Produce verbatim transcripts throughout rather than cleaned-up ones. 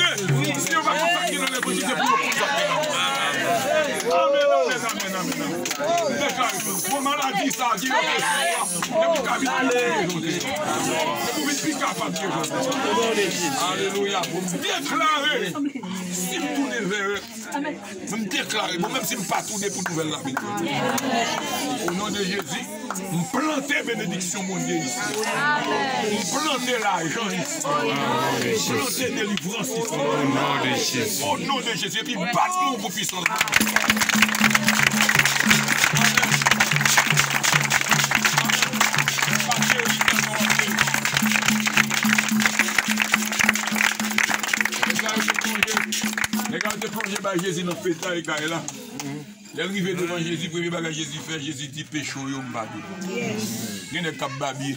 deklare, si yo pa konn sa ki nan levanjil, se pou yo konn sa ki nan. Amèn, amèn, amèn, amèn, amèn. M deklare, bon, maladi sa ki rete sou ou a, depi w ka vin pi bon ke jodi a. Depi w vin pi kapab ke jodi a. Alelouya. Bon, m deklare, si m tounen vè M deklare, bon, menm si m pa tounen pou nouvèl la vin. O non de Jezi, m plante benediksyon Bondye isi. M plante lajan isi. M plante delivrans isi. O non de Jezi. O non de Jezi. Epi bat pou ou pou pwisans Bondye. Nèg la yo te plonje, nèg la yo te plonje bay Jezi nan fetay kay la. Lè l rive devan Jezi, premye bagay Jezi fè, Jezi di, "Peche w yo, m padone." Gen nèg k ap babye,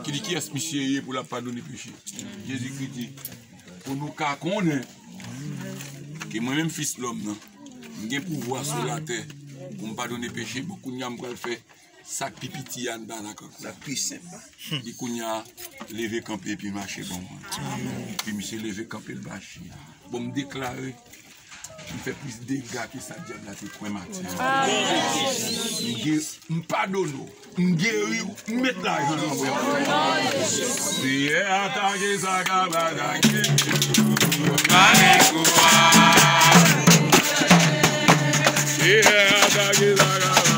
ki di, "Kiyès misye ye pou l ap padone peche?" Jezikri di, "Pou nou ka konnen ke mwen menm, Fis Lòm nan, m gen pouvwa sou latè pou m padone peche, bon, kounye a m pral fè sa k pi piti a, n pa dakò. Sa k pi senp la." Li kounye a leve kanpe epi mache ban mwen. Epi misye leve kanpe, l mache. Bon, m deklare, m fè plis dega ke sa dyab la te kwè maten an. M ge-, m padone w, m geri w, m met lajan nan men w. Seyè, atake sa k ap atake. Pa gen kouraj. Seyè, atake sa k ap atake.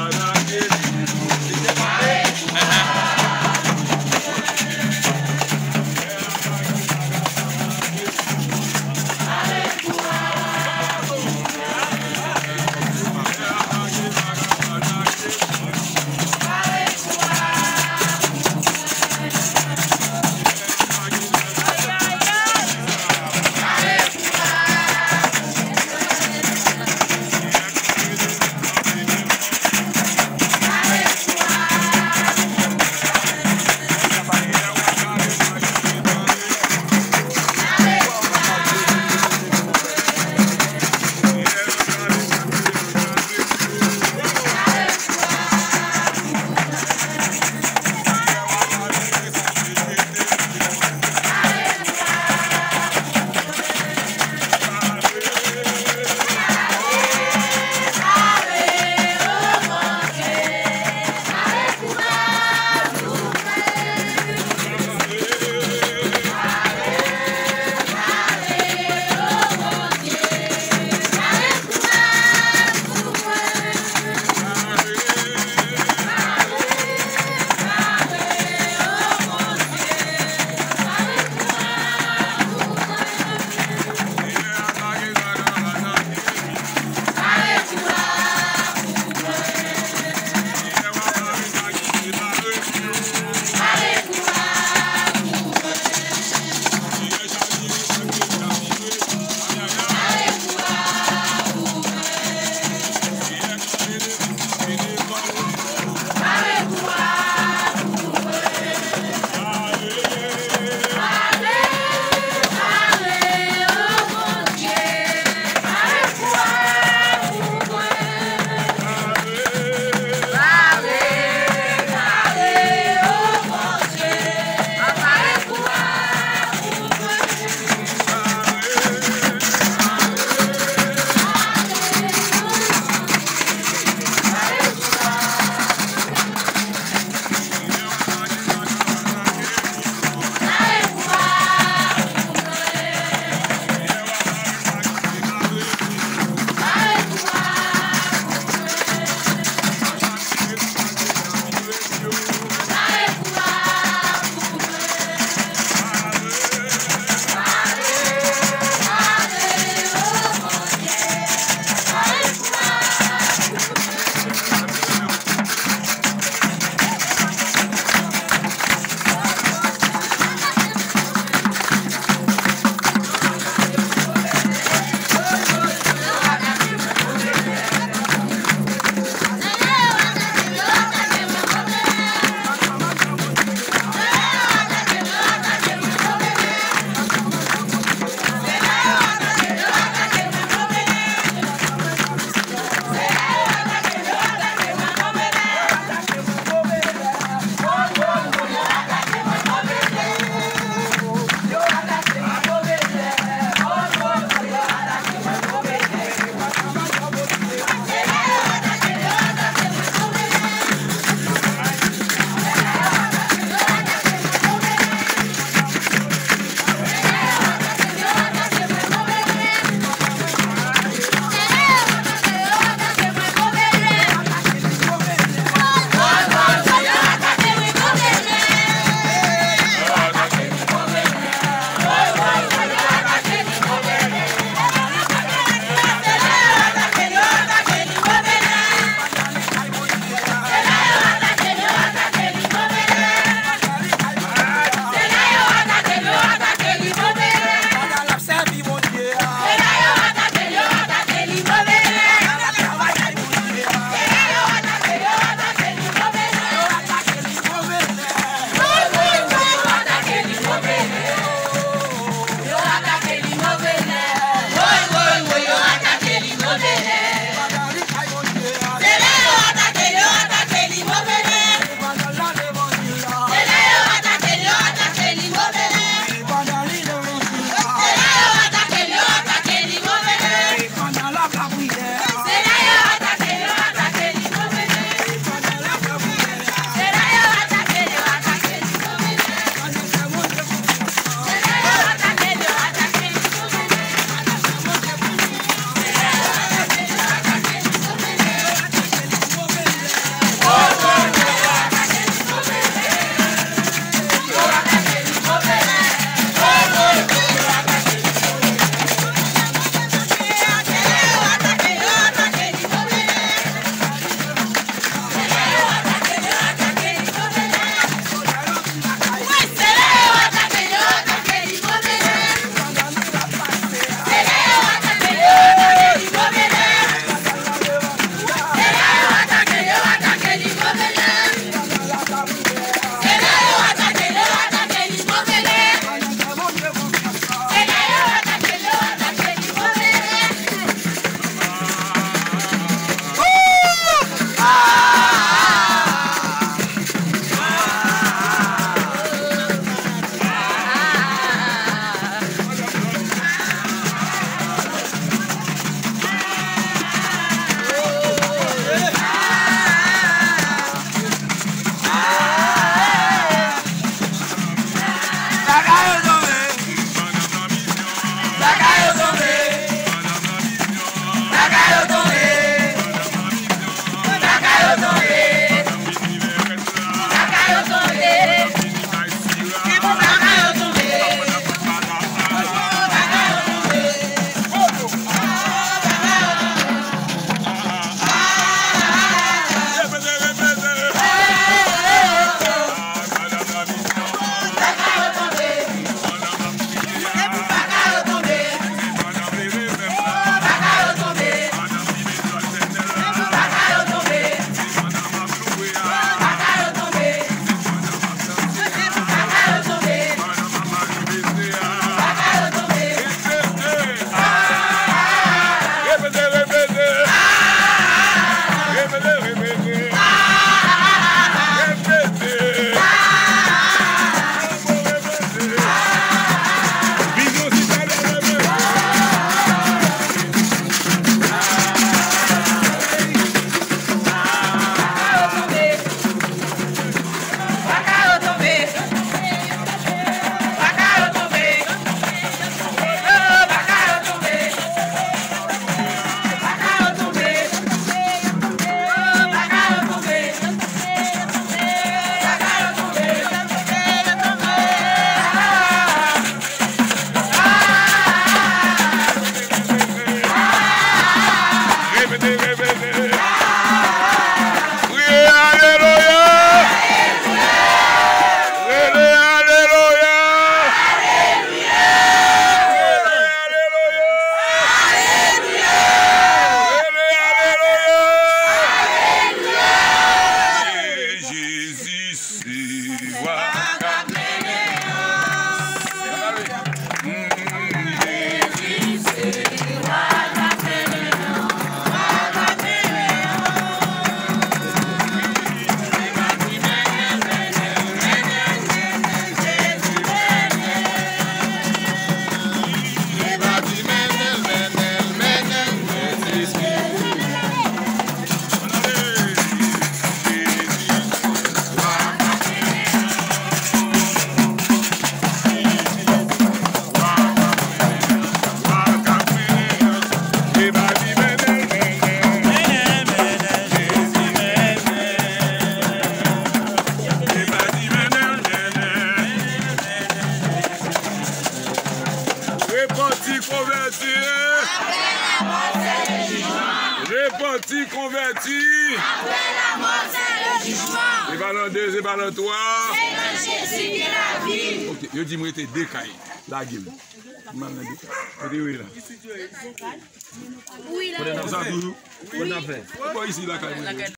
Ti. Apre lanmò, se rejouman. Se pa lan de, se pa lan twa. Se nan Jezi gen lavi. Ok, yo di m rete de kay. Lage m. M al nan de kay. Kote yo ye la? Wi, la. Konsa toujou? Wi. Ou bò isi lakay mwen.